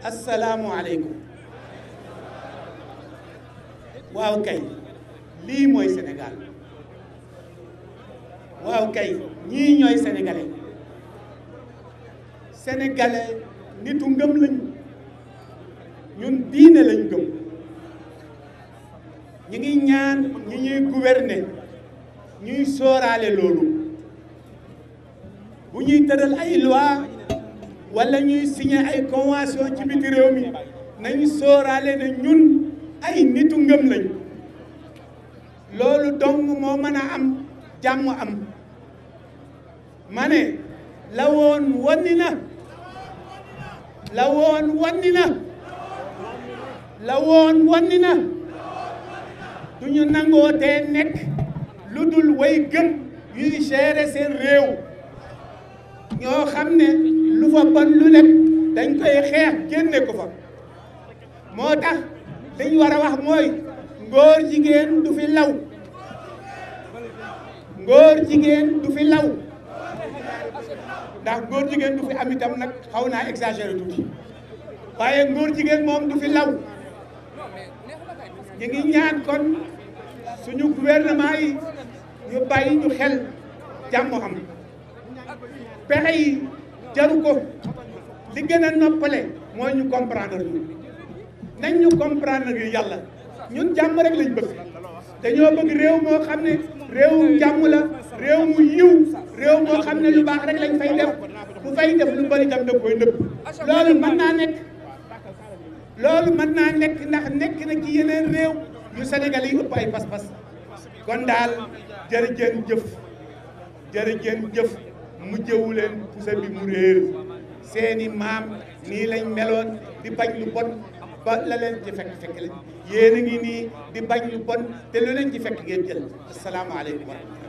asalaamualeykum. waaw kay lii mooy Sénégal waaw kay ñii ñooy sénégalais sénégalais nitu ngëm lañu ñun diine lañ gëm ñi ngi ñaan ñi ñuy gouverner ñuy sóoraale loolu bu ñuy tëral ay loi wala ñuy signer ay convention ci biti réew mi nañu sóoraale ne ñun ay nitu ngëm lañ loolu dong moo mën a am jàmm am ma ne la woon wonni na la woon wonni na la woon wonni na du ñu nangoo tee nekk lu dul way gëm yuy gérer seen réew ñoo xam ne lu fa bon lu nekk dañ koy xeex génne ko fa moo tax li ñu war a wax mooy ngóor jigéen du fi law ngóor jigéen du fi law ndax ngóor jigéen du fi am itam nag xaw naa exagéré tuuti waaye ngóor jigéen moom du fi law ñu ngi ñaan kon suñu gouvernement yi ñu bàyyi ñu xel jàmm am pexe yi jaru ko li gën a noppale mooy ñu comprendre ñu nañ ñu comprendre yu yàlla ñun jàmm rek lañ bëgg dañoo bëgg réew moo xam ne réewum jàmm la réew mu yiw réew moo xam ne lu baax rek lañ fay def bu fay def lu bari tam da koy nëbb loolu mën naa nekk loolu mën naa nekk ndax nekk na ci yeneen réew yu Sénégal yi ëpp ay pas-pas kon daal jërëjëf jëf mujjewu leen pusa bi mu réer seeni maam nii lañ meloon di bañ lu bon ba la leen ci fekk lañ yéen a ngi nii di bañ lu bon te lu leen ci fekk ngeen jël asalaamaaleykum wa rahmatulah